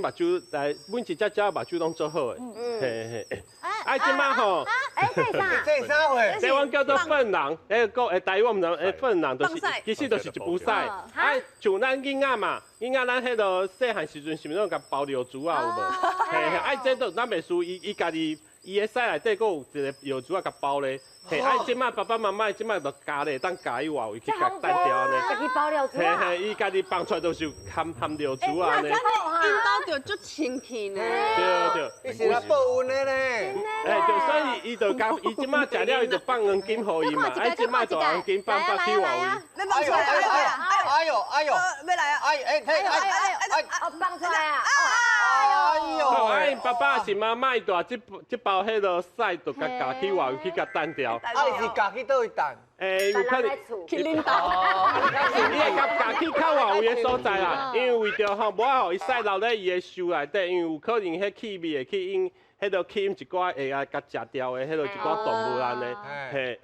目睭來，每一隻鳥目睭攏足好的。嘿嘿。啊，這擺吼，哎，這啥？這啥貨？這阮叫做糞人，欸，講欸，台語我毋知，欸，糞人就是，其實就是一晡屎。啊，像咱囡仔嘛，囡仔咱彼個細漢時陣，是毋是攏共包尿珠仔有無？嘿嘿，啊，這都咱袂輸，伊伊家己伊的屎內底閣有一個尿珠仔共包咧。嘿，啊，這擺爸爸媽媽這擺就咬咧，當咬伊外圍去共彈掉按呢。家己包尿珠嘿嘿，伊家己放出來就是含含尿珠按呢。𪜶兜就足清氣呢。對對。伊是來報恩的呢。欸對，所以伊就共伊這擺食了，伊就放黃金予伊嘛。啊，這擺就黃金放放去外圍。欲放出來，哎呦哎呦，欲來啊！哎哎哎哎哎，哦，放出來啊！哎呦，啊，𪜶爸爸是媽媽帶這這包彼个屎，就共咬去外圍去共彈掉。啊，伊是咬去佗位彈？欸，有可能去恁兜。伊會共咬去較外圍的所在啦，因為為著吼，無愛予伊屎留咧伊的袖內底，因為有可能彼氣味會去引彼個吸引一寡會來共食掉的彼個一寡動物按呢，嘿。